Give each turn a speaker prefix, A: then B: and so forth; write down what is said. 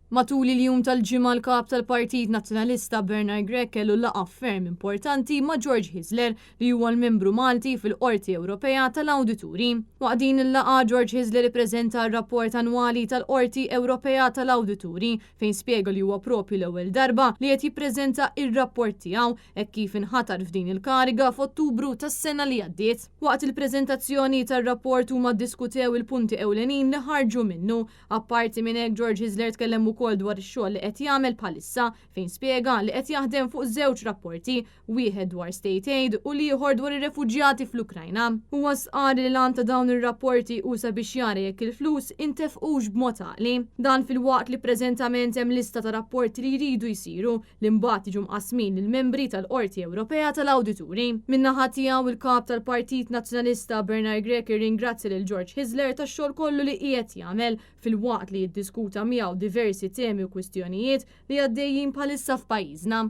A: Matul il-jum tal-Ġimgħa l-Kap tal-Partit Nazzjonalista Bernard Grech kellu laqgħa ferm importanti ma' George Hyzler li huwa l-membru Malti fil-Qorti Ewropea tal-Awdituri. Waqt din il-laqgħa George Hyzler ippreżenta r-rapport annwali tal-Qorti Ewropea tal-Awdituri fejn spjega li huwa propju l-ewwel darba li qed jippreżenta r-rapport tiegħu hekk kif inħatar f'din il-kariga f'Ottubru tas-sena li għaddiet. Waqt il-preżentazzjoni tar-rapport huma ddiskutew il-punti ewlenin li ħarġu minnu. Apparti minn hekk George Hyzler tkellem ukoll dwar ix-xogħol li qed jagħmel bħalissa fejn spjega li qed jaħdem fuq żewġ rapporti, wieħed dwar state aid u l-ieħor dwar ir-refuġjati fl-Ukrajna. Huwa stqarr li l-għan ta' dawn ir-rapporti hu sabiex jara jekk il-flus intefqux b'mod għaqli. Dan filwaqt li preżentament hemm lista ta' rapporti li jridu jsiru li mbagħad jiġu mqassmin lill-membri tal-Qorti Ewropea tal-Awdituri. Min-naħa tiegħu, il-Kap tal-Partit Nazzjonalista Bernard Grech irringrazzja lil George Hyzler tax-xogħol kollu li qiegħed jagħmel filwaqt li iddiskuta miegħu diversi temi u kwistjonijiet li għaddejjin bħalissa f'pajjiżna.